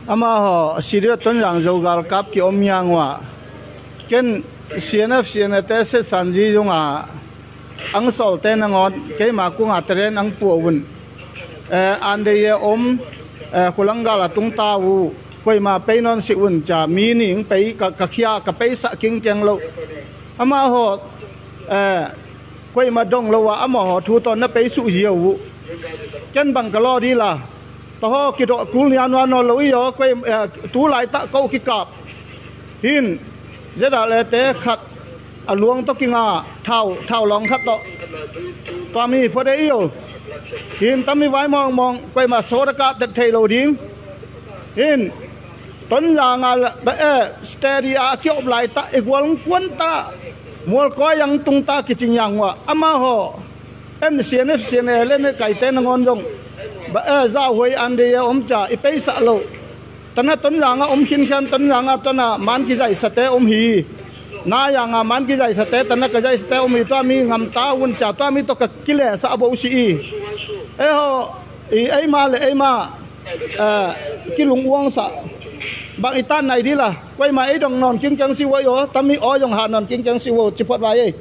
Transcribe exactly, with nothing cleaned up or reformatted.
Amaho Siria Tonzang Zogal kap ki om yang wa ken C N F C N A te se sanji zunga ang sol te nangon keima kunga teren ang puawun. Eh, ande ye om, eh, khulanggal a tungta u koima pei non si un cha mi ning pei ka, ka khia ka pei sa king keng lo. Amaho, eh, koima dong lo wa amaho thu ton na pei su zia u. Ken bang ka lo di la. Taho kido kul nia nua no lo i yo koi, eh, tu lai ta ko kikap. Hin zeda le te khat a luang to kinga thau, thau long khat to. Tua mi pho de i yo. Hin tami vai mong mong koima so da ka tet thei lo ding. Hin Tonzanga ba, eh, steady a kiop lai ta i gual kuan ta. Mual koi yang tung ta kicing yang wa amaho. En C N F C N A le ne kai te nangon zong ba, eh, zau hoi ande ye om cha i pei sa lo. Tana Tonzanga om khin khian Tonzanga tana man ki zai sa te om hi. Na yanga man ki zai sa te tana ka zai sa te om hi tua mi ngam ta un cha tua mi to ka kile sa bo si i. Eh ho i eima le eima, eh, kilung uang sa. Bang i tan nai di la. Koima ei dong non king keng si wo yo tami o yong ha non king keng si wo chipot vai ei.